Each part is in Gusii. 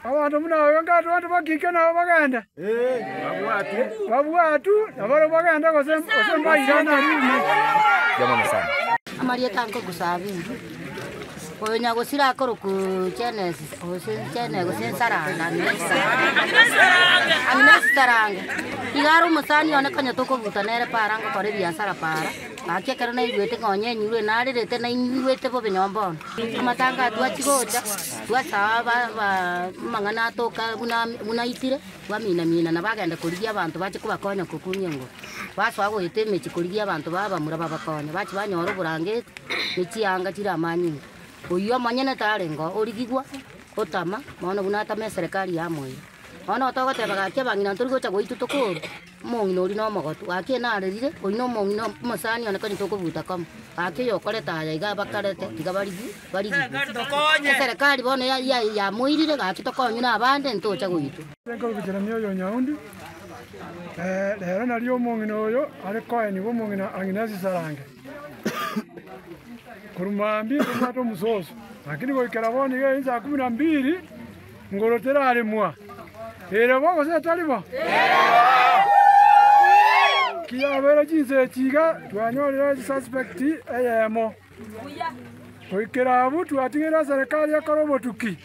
Abanto buna abwo nkato abanto bakike nabo bagende? Babwatu, nabarabwo bagende gose gose mbairane aria Amarieta nkogusa abinto, oyo nyagosira akorokwa Genesis gose Gene gose Nsaranga Agnes Agnes Sarange, iga are omosani one konya tokobuta nere para ngokora ebiasara para, gaki ekero naigwete nonye enyurwe narerete naigwete bobe nonye bono. Amatanga twachia gocha, twasaa ba ba amang'ana atoka buna buna aitire, twamina-mina na bagenda korigia abanto bache kobakonya kokunya engoro. Basoa goeta emechie korigia abanto babamura babakonye, bachia banyora oborangeti, ne chianga chire amanyinga. Oyio omonyene tarenge oo, origigwa, otama, bono buna atama eserekari yamoira. Bono togoteba gaki abang'ina ntori gocha goitwa tokorwa, omong'ina oria na omogotu, gaki enarerire, oyio na omong'ina omosani one konya tokobuta komo, gaki oyokorete aya iga abakarete tiga barigi barigigwe. Eserekari bono ya ya yamoirire gaki tokonywe na abande ntocha goitwa. Nkoruka Jeremia oyo Nyaundi, rero nario omong'ina oyo are koenigwa omong'ina ang'ina Sisarange. Korwa mambia ntobwate omososo, lakini goikera bono iga saa kumi na mbili ngoro teraremwa. Ere bo gose etari bo? Kiabeire chinsa echi iga twanyorire suspect eyemo. Goikera abwo twatigeire eserekari ekore obotuki.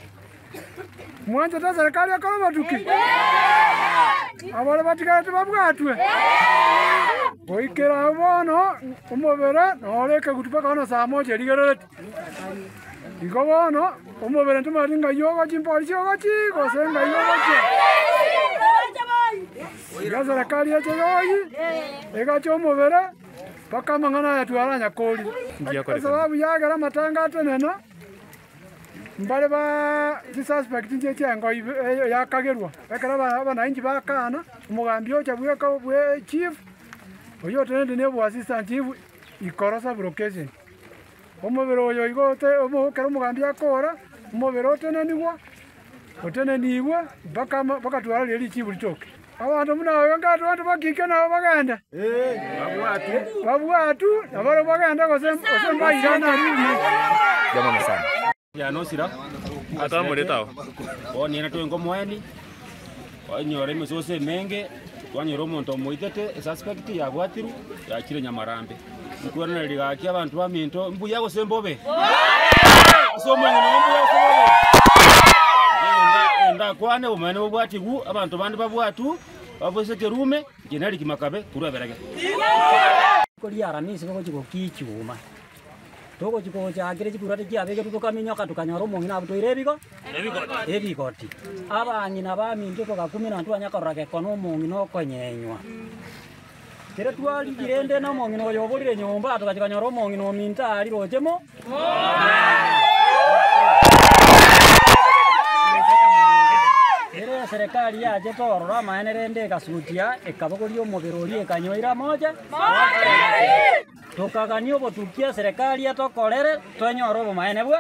Mwanchete eserekari ekore obotuki? Abaria batigarete babwatwe? Goikera abwo bono omobere noro ekegutu mpaka bono saa moja erigerereti. Igo bono omobere ntomanyeti ng'ai ogochia mpolisi ogochia gose ng'ai ogochia. Iga eserekari eche yoyi egache omobere mpaka amang'ana aya twaranyakorire. Esababu yagera amatanga atenena. Mbare ba chisuspect inche chiengo yakagerwa, ekero abanainchi bakana, omogambi ocha bweka bwe chief, oyio otenenete na obo assistant chief ikoro sub location. Omobere oyo igo ote omo ekero omogambi akora, omobere otenenigwa, otenenigwe mpaka ama mpaka twararia richibu ritoke. Abanto buna abwo nkato abanto bakike nabo bagende? Babwatu, nabarabwo bagende gose gose mbairane aria. Yanosira Akamoreta ao. Bono nere twenka omoeni, twanyora emesoso emenge, twanyora omonto omoitete esuspect yabwatirwe, yachire nyamarambe. Nkwenereri gaki abanto baminto, mbuya gose mbobe? Ase omong'ina oo mbuya gose bobe? Inche ndakwane obomaene bobwatigwe, abanto bande babwatwe, babwese ekerume, inche nariki makabe korwa eberege. Rituko ria Aramisi bogochia gokia echuma. Togochia gochakera chikura tichiabegetwe tokaminyoka tokanyora omong'ina abutoire ebigo ebigoti. Abang'ina baminto togakumia na ntwanya korora geko na omong'ina okonyenywa. Kere twarigire ende na omong'ina oyo oborire nyomba togachia konyora omong'ina ominto aria roche mo Ere eserekari yachete ororo amaene rende egasutia ekabogoria omobere oria ekanyoira moche. Tokagania obotukia eserekari etokorere twenyore obomaene bwe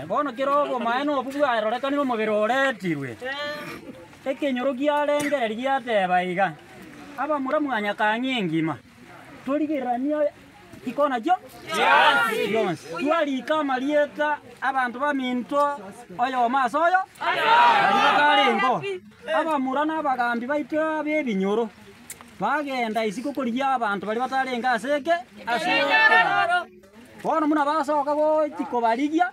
Bono kera obomaene obwo bwarorekanire omobere oretirwe, ekenyoro kiarengereria giateba iga, abamura mwanyakang'ia engima, torigereranie chikona chio chionsi, twarika amarieta abanto baminto oyomo ase oyo, baria batarengeo. Abamura na abagambi baito ab'ebinyoro bagenda isiko korigia abanto baria batarenge ase eke ase ekegoro. Bono buna basoka gochia kobarigia,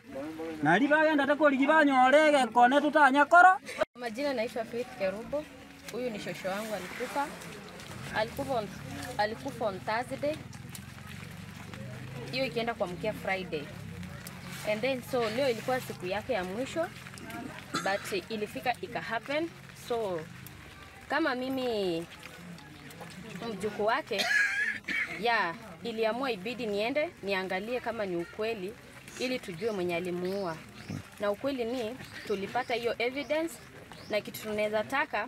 nario bagendete korigia banyore egekone totanya koro. Majina naitwa Faith Kerubo, huyu ni shosho wangu alikufa. Alikufa on, alikufa on Thursday. Hiyo ikienda kuamkia Friday. And then so leo ilikuwa siku yake ya mwisho but ilifika ika happen so kama mimi mjukuu wake ya iliamua ibidi niende niangalie kama ni ukweli ili tujue mwenye alimuua na ukweli ni tulipata hiyo evidence na kitu tunaweza taka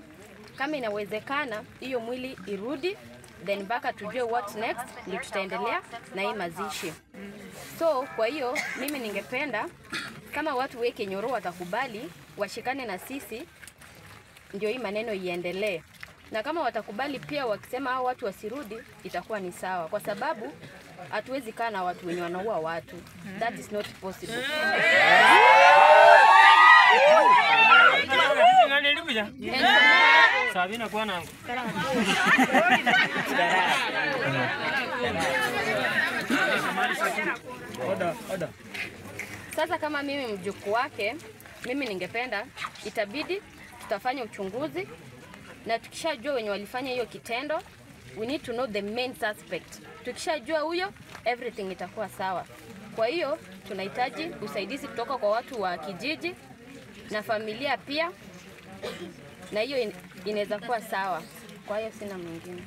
kama inawezekana hiyo mwili irudi then mpaka tujue what next ndio tutaendelea na hii mazishi so kwa hiyo mimi ningependa kama watu weke Nyoro watakubali washikane na sisi ndio hii maneno iendelee, na kama watakubali pia wakisema hao watu wasirudi, itakuwa ni sawa, kwa sababu hatuwezi kaa na watu wenye wanaua watu. That is not possible. Sabina kwanango. Sasa kama mimi mjukuu wake, mimi ningependa itabidi tutafanya uchunguzi na tukishajua wenye walifanya hiyo kitendo, we need to know the main suspect. Tukishajua huyo, everything itakuwa sawa. Kwa hiyo tunahitaji usaidizi kutoka kwa watu wa kijiji na familia pia, na hiyo inaweza kuwa sawa. Kwa hiyo sina mwingine.